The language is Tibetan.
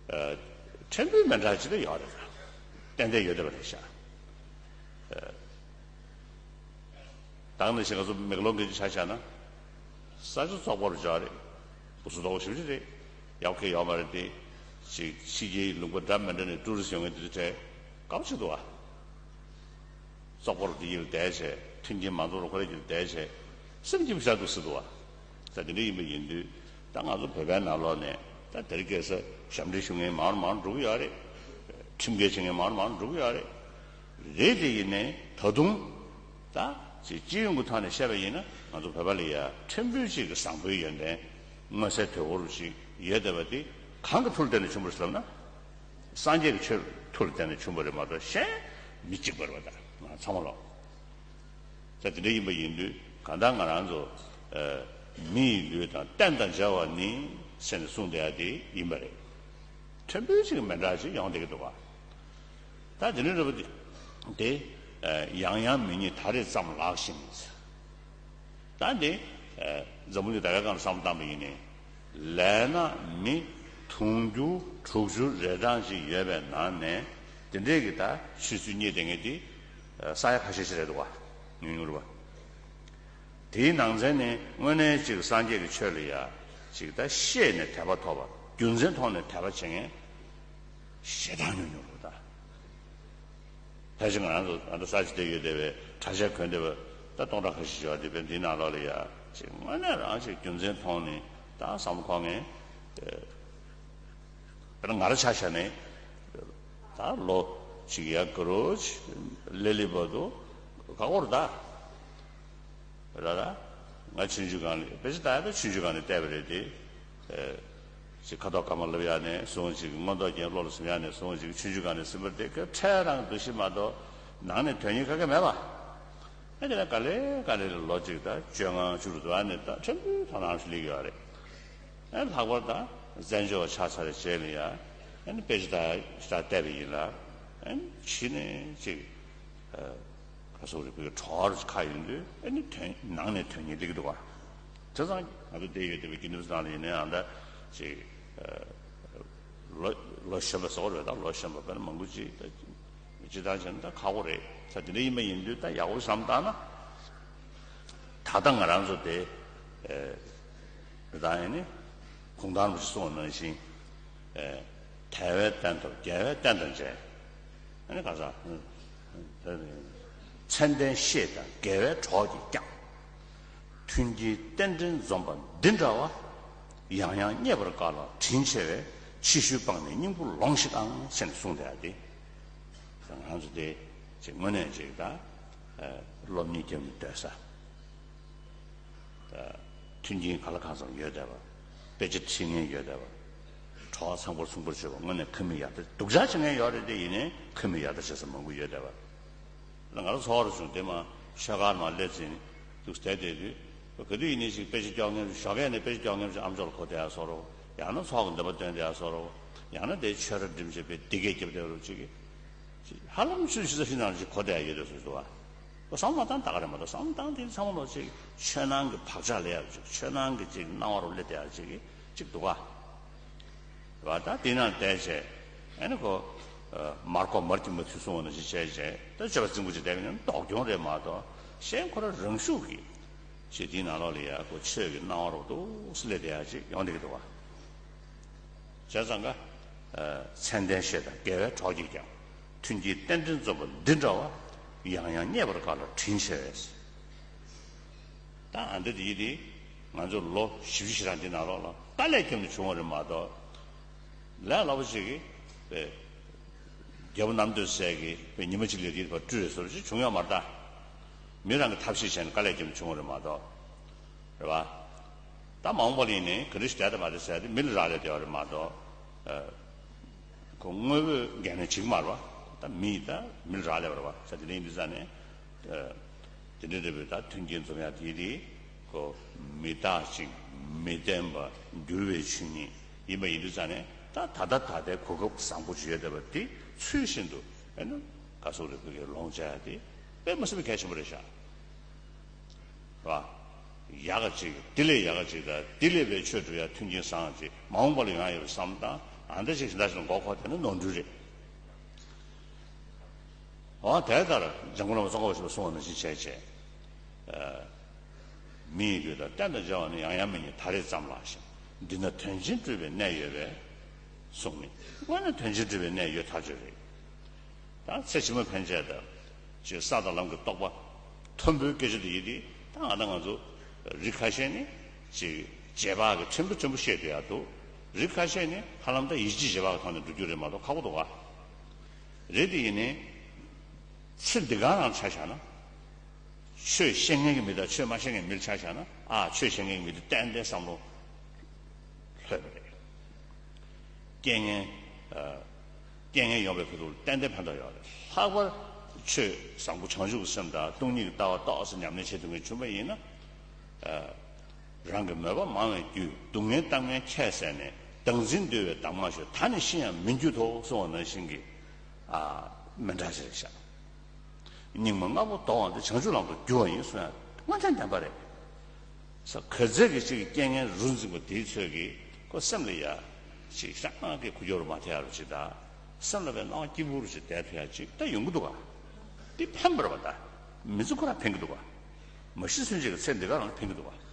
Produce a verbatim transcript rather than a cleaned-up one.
ཕྲན་བུ་མི་འདྲ་ཅིག་ད་ཡོད་རེད། ཏན་ཏན་ཡོད་བསྡད་པ་རེད་ཤག་ད་ག་ནང་བཞིན་ང་ཚོ་མེག་ལོང་གི་ཆ་བཞག་ན། ས་ཆ་བཙོག་པོ་རུ་འཇོག་རེད། འུ་ཚོ་ལྟོགས་ཞིབ་ཅིག་རེད། ཡག་གི་ཡོད་མ་རེད་དེ། ཅིག་ཕྱི་རྒྱལ་ལུང་པ་འདྲ་མི་འདྲ་ནས་ཀྲུ་རི་སི་ཡོང་མཁན་དེ་ཚོ་གྲས་དཀའ་པོ་ཆགས་འདུག་བ། བཙོག་པོ་རུ་དེ་ཡིན་ལ་བསྡད་བྱས། མཐུན་རྐྱེན་མ་འཛོམས་རུ་ཁོ་རེ་ཡིན་ལ་བསྡད་བྱས། སེམས་སྐྱིད་པོ་ཆགས་འདུག་ཟེར་འདུག་བ། ད་དེ་འདྲ་ཡིན་པ་ཡིན་དུས། ད་ང་ཚོ་བོད་པའི་ནང་ལོགས་ནས་ད་དེ་རིང་ཁ་སང་ཞབས་འདྲེན་ཞུ་མཁན་མང་རུ་མང་རུ་འགྲོ་གི་ཡོད་རེད། ཁྲིམས་འགལ་བྱེད་མཁན་མང་རུ་མང་རུ་འགྲོ་གི་ཡོད་རེད། རེད་དེ་ཡིན་ནའི་ད་དུང་། ད་ཅིག་སྤྱི་ཡོངས་ཀྱི་ཐོག་ནས་བཤད་པ་ཡིན་ན། ང་ཚོ་བོད་པ་ལ་ཡ་ཕྲན་བུ་ཅིག་གི་བཟང་པོའི་ཡོན་ཏན། མངོན་གསལ་དོད་པོ་རུ་ཞིག་ཡོད་བསྡད་པ་དེ་གང་གི་མཐུ་ལ་བརྟེན་ནས་བྱུང་བ་རེད་ཟེར་ན། སངས་རྒྱས་ཀྱི་ཆོས་མཐུ་ལ་བརྟེན་ནས་བྱུང་བ་རེད་མ་གཏོགས། གཞན་མི་གཅིག་པ་རེད་པ། ད་ང་ཚང་མ་ལོག་ད་དེ་འདྲ་ཡིན་པ་ཡིན་དུས། གང་ལྟར་ང་རང་ཚོ་ཨ་མི་ཡི་ལུས་དང་རྟེན་དང་བྲལ་བ་ནི་ཟེར་ནས་གསུངས་བསྡད་ཡ་དེ་ཡིན་པ་རེད། ཕྲན་བུ་ཅིག་མི་འདྲ་ཅིག་ཡོང་བསྡད་ཀྱི་འདུག་བ། ད་དེ་འདྲ་རེད་པ། དེ་དེ་ཨ་ཡང་ཡང་མི་རྙེད་ད་རེས་ཙམ་ལགས་ཤིང་། ད་འདི་ཨ་འཛམ་བུ་གླིང་ད་གའི་སྒང་ལ་བསམ་བློ་བཏང་པ་ཡིན་ནའི། ལས་ན་མི་དུང་ཕྱུར་དྲུག་ཅུ་རེ་གྲངས་ཅིག་ཡོད་པའི་ནང་ནས། དེ་འདྲས་ཀྱི་ད་ཆུ་ཚོད་གཉིས་དེ་ངས་དེ་ས་ཡ་ཁ་ཤས་ཤིག་རེད་འདུག་བ། ཉུང་ཉུང་རེད་བ། དེའི་ནང་ཚན་ནས་དངོས་གནས་ཅིག་སངས་རྒྱས་ཀྱི་ཆོས་ལ་ཡ་ཅིག་ད་ཤེས་ནས་དད་པ་ཐོབ་པ། རྒྱུ་མཚན་མཐོང་ནས་དད་པ་བྱེད་མཁན་ཞེ་དྲག་ཉུང་ཉུང་རེད་ད། ཕལ་ཆེར་ང་རང་ཚོ་ང་ཚོ་ས་ཆ་དེ་ཡོད་བསྡད་པའི་གྲྭ་ཆས་གོན་བསྡད་པ་ད་སྟོང་ཕྲག་ཁ་ཤས་ཤིག་ཡོད་རེད། དེ་འདིའི་ནང་ལོགས་ལ་ཡ་ཅིག་དངོས་གནས་རང་ཅིག་རྒྱུ་མཚན་མཐོང་ནས་ད་བསམ་བློ་འཁོར་མཁན། དཔེར་ན་ང་རང་ཆ་བཞག་ནས་ད་ལོ་ཅིག་ཡར་ག་རོ་ཅིག་སླེབས་སླེབས་བར་དུ་ཁག་པོ་རེད་ད། ར་ར། ང་ཆུང་ཆུང་སྒང་ནས་དཔེ་ཆ་ལྟ་ཡ་ད་ཆུང་ཆུང་སྒང་ནས་བལྟས་པ་རེད་དེ། ཨེ། ཅིག་ཁ་དོག་སྐར་མ་ལབ་ཡ་ནས་བཟུང་། ཅིག་མངོན་རྟོགས་རྒྱན་བློ་ལ་ཟིན་ཡ་ནས་བཟུང་། ཅིག་ཆུང་ཆུང་སྒང་ནས་ཟིན་པ་རེད་དེ། སྐབས་འཕྲལ་རང་འདུ་ཤེས་མ་གཏོགས་ནང་ནས་དོན་སྙིང་ག་གེ་མེད་པ། ཨེ། དེ་ནས་ག་ལེ་ག་ལེ་ལ་ལོ་གཅིག་དང་བཅོ་ལྔ་བཅུ་དྲུག་འགྲོ་ཡ་ནས་ད་ཕྲན་བུ་དོ་སྣང་ཞིག་སླེབས་ཡོད་རེད། ཨེ། ལྷག་པར་དུ་བཙན་བྱོལ་བ་ཆགས་ཚར་བའི་རྗེས་ལ་ཡ། ཨེ་ནི་དཔེ་ཆ་ད་ཞིག་བལྟས་པ་ཡིན་ལ། ཨེ་ནི་གཞི་ནས་ཅིག་ཨ། ག་སོགས་རེ་བོད་གྲོགས་ཁ་ཡོང་དུས། ཨེ་ནི་དོན་ནང་ནས་དོན་སྙིང་སླེབས་ཀྱི་འདུག་བ། བྱས་ཙང་ང་ཚོ་བསྡད་ཡོད་བསྡད་པའི་དགེ་འདུན་པ་ཚོ་ནང་ལ་ཡིན་ནའང་ད་ཅིག་ཨ། ལོ་ལོ་གཞོན་པ་ཟེར་བ་རེད། ད་ལོ་གཞོན་པ་དཔེར་ན་མང་པོ་ཅིག་ད་སྤྱིར་བཏང་བྱས་ན་ད་ཁག་པོ་རེད། ད་དེ་འདྲ་ཡིན་པ་ཡིན་དུས་ད་ཡག་པོ་བསམ་བཏང་ན། ད་ལྟ་ང་རང་ཚོ་དེ་ཨེ། དེ་དང་ཨེ་ནི་གུང་ཐང་རིན་པོ་ཆེ་གསུངས་པ་ནང་བཞིན། ཨེ། དལ་བའི་རྟེན་ཐོབ་རྒྱལ་བའི་རྟེན་དང་མཇལ། ཨ་ནི་ག་ས། མཚན་ལྡན་བཤེས་དང་དགེ་བའི་གྲོགས་ཀྱིས་ཀྱང་། མཐུན་རྐྱེན་རྟེན་འབྲེལ་འཛོམས་པ་འདི་འདྲ་བ། ཡང་ཡང་རྙེད་པར་དཀའ་ལ་དྲིན་ཆེ་བས། ཕྱི་བཤོལ་སྤངས་ནས་སྙིང་པོ་ལོངས་ཤིག་ཨང་ཟེར་ནས་གསུངས་བསྡད་ཡ་དེ། ང་ཚོ་དེ་ཅིག་དངོས་གནས་ཅིག་ད་སློབ་གཉེར་རྒྱབ་ནས་སྡོད་ས། མཐུན་རྐྱེན་ག་ལ་གང་འཚམ་ཡོད་བསྡད་པ། དཔེ་ཆ་ཁྲིད་མཁན་ཡོད་བསྡད་པ། གྲོགས་ཚང་པོར་ཚུགས་པར་བྱེད་པ། དངོས་གནས་ཁ་མིག་ཡར་ལྟ། སྡུག་ཅག་བྱེད་མཁན་ཡོད་རེད་དེ། ཡིན་ནའི་ཁ་མིག་ཡར་ལྟ་བྱེད་ས་མང་པོ་ཡོད་བསྡད་པ། ང་རང་ཚོ་བར་བྱུང་དེ་མ་ཤོག་ཁག་མ་སླེབས་ཚེ་འདུག་བསྡད་བསྡད་དུས། ག་དུས་ཡིན་ནའི་ཞིག་དཔེ་ཆ་སྐྱོར་མཁན་ཞོགས་ཀས་ནས་དཔེ་ཆ་སྐྱོར་མཁན་ཞིག་ཨ་མཆོག་ལ་གོ་བསྡད་ཡ་བཟོ་འདྲ། ཡང་ན་ཚོགས་ཀྱི་འདོན་པ་འདོན་བསྡད་ཡ་བཟོ་འདྲ། ཡང་ན་དེ་ཆོས་ར་འགྲིམ་བྱས་པའི་འདི་གས་རྒྱབ་བསྡད་རོགས་ཅིག་གིས། ཧ་ལམ་ཆུ་ཆུ་ཚ་ཤི་ནང་ཞིག་གོ་བསྡད་ཡ་ཡོད་དུས་སུ་འདུག་བ། བསམ་བློ་བཏང་ད་ག་རེད་མ་གཏོགས། བསམ་བློ་བཏང་དེ་ཚང་མ་ལོ་ཅིག་ཆོས་ནང་གི་བག་ཆགས་ལས་ཡག་ཅིག་ཆོས་ནང་གི་ཅིག་སྣང་བ་རུ་སླེབས་བསྡད་ཡག་ཅིག་གིས་ཅིག་འདུག་ག། རེད་བ། ད་དེ་ནང་བསྡད་བྱས། ཨ་ནི་ཁོ་མར་ཁོ་མར་གྱི་མ་ཚུལ་གསུང་བ་ནང་བཞིན་བྱས་བྱས། ད་སྤྱོད་པ་རྩིང་པོ་ཅིག་བསྡད་པ་ཡིན་ན་ལྡོག་གྱོང་རེད་མ་གཏོགས། གཞན་ཁོ་རང་རང་ཤུགས་ཀྱིས་ཅིག་དེའི་ནང་ལོགས་ལ་ཡ་ཁོ་ཆོས་ཀྱི་སྣང་བ་རུ་འདུག་སེ་སླེབས་བསྡད་ཡག་ཅིག་ཡོང་བསྡད་ཀྱི་འདུག་ག། བྱས་ཙང་ཀ། མཚན་ལྡན་བཤེས་དང་དགེ་བའི་གྲོགས་ཀྱིས་ཀྱང་། མཐུན་རྐྱེན་རྟེན་འབྲེལ་འཛོམས་པ་འདི་འདྲ་བ། ཡང་ཡང་རྙེད་པར་དཀའ་ལ་དྲིན་ཆེ་བས། ད་ཨ་འདི་དེ་ཡིན་དེ། ང་ཚོ་ལོ་བཞི་བཅུ་ཞེ་གྲངས་འདི་ནང་ལོགས་ལ་དཀའ་ལས་བརྒྱབ་ནས་བྱུང་བ་རེད་མ་གཏོགས། ལས་སླ་པོ་ཅིག་གིས་དཔེ། རྒྱལ་པོ་རྣམ་ཐོས་སྲས་ཀྱིས་དཔེ་ཉི་མ་གཅིག་ལས་དེའི་བར་སྤྲུལ་རེད་ཟེར་བ་ཅིག་བྱུང་ཡོད་མ་རེད་ད། མི་རང་གི་ཐབས་ཤེས་བྱས་ནས་དཀའ་ལས་བརྒྱབ་ནས་བྱུང་བ་རེད་མ་གཏོགས། རེད་བ། ད་མ་འོངས་པ་ལ་ཡིན་ནའི་ག་འདྲ་ཞིག་བསྡད་ད་མ་རེད་ཟེར་ཏེ་མི་ལ་རག་ལས་བསྡད་པ་རེད་མ་གཏོགས། ཨ། ཁོ་དངོས་པོའི་འགན་ལེན་བྱེད་ཀྱི་མ་རེད་བ། ད་མི་ཡིས་ད་མི་ལ་རག་ལས་པ་རེད་བ། ས་དེ་འདྲ་ཡིན་དུས་ཙང་ནས། ཨ། དེ་འདྲ་རེད་པས། ད་མཐུན་རྐྱེན་འཛོམས་ཡག་དེ་དེ་ཁོ་མི་རྟག་ཅིང་མི་བརྟན་པ་འགྱུར་བའི་ཆོས་ཉིད་ཡིན་པ་ཡིན་དུས་ཙང་ནས། ད་ད་ལྟ་ད་ལྟའི་གོ་སྐབས་བཟང་པོ་ཅིག་ཡོད་བསྡད་པ་དེ་ཚུལ་བཞིན་དུ། ཨ་ནི་ག་སོགས་རེད་པས་ལོངས་སྤྱད་ཡག་དེ་དཔེ་མི་སྲིད་པའི་གལ་ཆེན་པོ་རེད་ཤག། རེད་བ། ཡག་ག་ཅིག་དེ་ལས་ཡག་ག་ཅིག་དང་དེ་ལས་པའི་ཆོས་སྒྲུབ་ཡག་མཐུན་རྐྱེན་བཟང་ཅིག་མ་འོངས་པ་ལ་ཡོང་ཡག་ཡོད་པའི་བསམ་སྟངས། ཨ་འདྲ་ཅིག་ཞིག་འདྲ་ཞིག་མགོ་འཁོར་དེ་ནི་ནོར་འཁྲུལ་རེད། འོ་དེ་ལྟར་འཇམ་མགོན་བླ་མ་ཙོང་ཁ་པ་ཆེན་པོས་གསུངས་པ་ནང་བཞིན་བྱས་བྱས། ཨ། མི་ཡི་རྒྱུད་དང་རྟེན་དང་བརྗེ་བ་ནི། ཡང་ཡང་མི་རྙེད་ད་རེས་ཙམ་ལགས་ཤིང་། འདི་ན་དོན་ཆེན་སྤྲུལ་པའི་གནས་ཡོད་པས་གསུངས་ནས། དངོས་ནས་དོན་ཆེན་སྤྲུལ་པའི་གནས་ཡོད་ཐག་ཆོད་རེད། ད་ཚེ་ཕྱི་མ་ཕན་ཆད་དང་། ཅིག་ས་དང་ལམ་གྱི་རྟོགས་པ་མཐོན་པོའི་སྐད་ཆ་དེ་ཡིན་ཏེ། ད་ང་དང་ང་ཚོ་རིགས་ཁ་ཤས་ནི་ཅིག་རྗེས་དཔག་གི་ཕྲན་བུ་ཕྲན་བུ་བཤད་བསྡད་ཡག་འདུག་རིགས་ཁ་ཤས་ནི་ཧ་ལམ་ད་ཡིད་ཆེས་རྗེས་དཔག་གི་ཐོག་ནས་འགྲོ་རྒྱུ་རེད་མ་གཏོགས་ཁག་པོ་འདུག་ག་རེད་དེ་ཡིན་ནའི། ཚེ་འདི་ག་རང་ཆ་བཞག་ན། ཆོས་ཤེས་མཁན་གྱི་མི་དང་ཆོས་མ་ཤེས་མཁན་མིར་ཆ་བཞག་ན། ཨ། ཆོས་ཤེས་མཁན་གྱི་མི་དེ་ཏན་ཏན་བསམ་བློ་ལྷོད་པ་རེད། རྐྱེན་ངན། ཨ། རྐྱེན་ངན་ཡོང་བའི་ཁུལ་དུ་ཏན་ཏན་ཕན་ཐོགས་ཡོད་རེད། ལྷག་པར་ཆོས་བཟང་པོ་བྱང་ཆུབ་ཀྱི་སེམས་དང་སྟོང་ཉིད་ཀྱི་ལྟ་བ་ཏོག་ཙམ་ཉམས་ལེན་བྱེད་ཐུབ་མཁན་བྱུང་བ་ཡིན་ན། ཨ། རང་གི་མོས་པ་མང་བའི་རྒྱུས། སྡུག་བསྔལ་གཏམ་ངན་ཁྱད་བསད་ནས། བདག་འཛིན་འདུལ་བའི་གདམས་ངག་ཤོད། ད་ནི་ཤི་ཡང་མི་འགྱུར་ཏོ་གསུངས་པ་ནང་བཞིན་གྱི། ཨ། མི་འདྲ་ཞིག་རེད་ཤག་སྙིགས་མ་ལྔ་པོ་དོར་བ་འདི་བྱང་ཆུབ་ལམ་དུ་བསྒྱུར་བ་ཡིན་གསུང་ཡ་དངོས་བྱང་བདེན་པ་རེད། ས་ག་ཚད་ཀྱི་ཅིག་རྐྱེན་ངན་རུ་འཛིན་པ་དེའི་ཚོད་ཀྱིས་ཁོ་སེམས་ལ་ཡ་ཅིག་ཤ་ནང་གི་ཁུ་སྦྱོར་མ་ཐེ་ཡ་རུ་ཅིག་དང་། སེམས་ལ་བའི་སྣང་བ་སྐྱིད་པོ་རུ་ཅིག་བསྡད་ཐུབ་ཡ་ཅིག་ད་ཡོང་གི་འདུག་ག་དེ་ཕན་པ་རེད་པ། ད་མི་ཚེ་ཁོ་རང་ཕན་གི་འདུག་ག་མ་ཤི་ཚུན་ཆད་ཀྱི་ཚེ་འདི་ག་རང་ཕན་གི་འདུག་ག